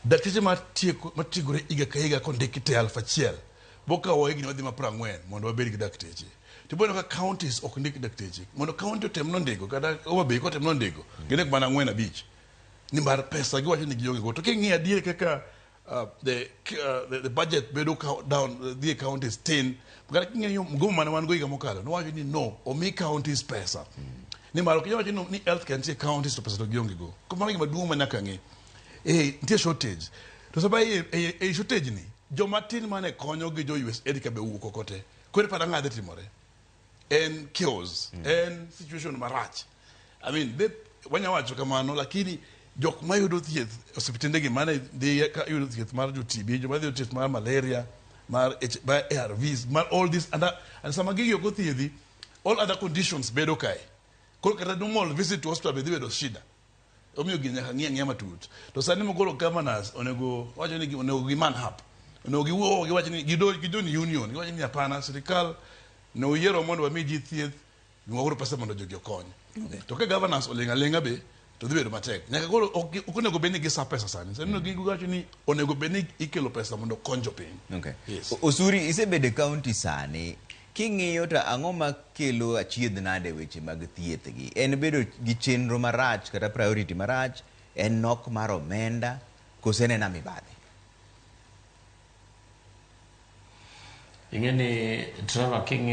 Dakteche matieko matiegore higa ka higa kondiki te 1000 bokawo higni madhi ma 40 mondo wabed gi dakteche. To iboneno ka counties ok ndik dakteche. Mondo county otem nondiko kata Homa Bay kotem nondiko gindik mana ang'wen abich. Nimar pesa giwacho ni gionge go. To king'iyo adier kaka the, the budget bedo ka down dhi e counties tin. Kata king'iyo mgomo mane wan go higa mokalo nowacho ni no omi counties pesa. Nimar ok inyal wacho ni healthcare nitie counties to pesa to gionge go. Koro mano gima duong' ma nyaka ng'i. Eh, nitie shortage. To sama e, e, e shortage ni, joma tin mane konyo gi jo USAID ka be owuok oko te. Koro iparo ang'o dhi timore? En chaos, en situation marach. I mean, they, wanya wacho kamano, lakini jok mayudo thieth e osiptende gi mane dhi ka yudo thieth mar jo TB, joma dhi yudo thieth mar malaria, mar, H, mar ARVs, mar all this, and, and sama gigi ok othiedhi, all other conditions bedo kae. Koro kata normal visit to hospital be dhi bedo shida. Omiyo gini nyaka ng'i ang'iya matut. To sani mokoro governors onego wacho ni onego gi man up. Onego giwuo giwach ni gido gijoin union giwach ni hapana sirikal ne oyiero mondo wami ji thieth miwauru pesa mondo jogi okony. Okay. To ka governors oling' aling'a be to dhi bedo matek. Nyaka koro ok onego bed ni gisa pesa sani. Sani mm. giwacho ni onego bed ni ikelo pesa mondo okony jopiny. Okay. Yes. Osuri isebedo e county sani King'iyo to ang'o makelo achiedh nade weche mag thieth gi? En bedo gi chenro marach kata priority marach? En nok mar omenda? Koso en ena mibadhi? Ing'e ni Trevor king'iyo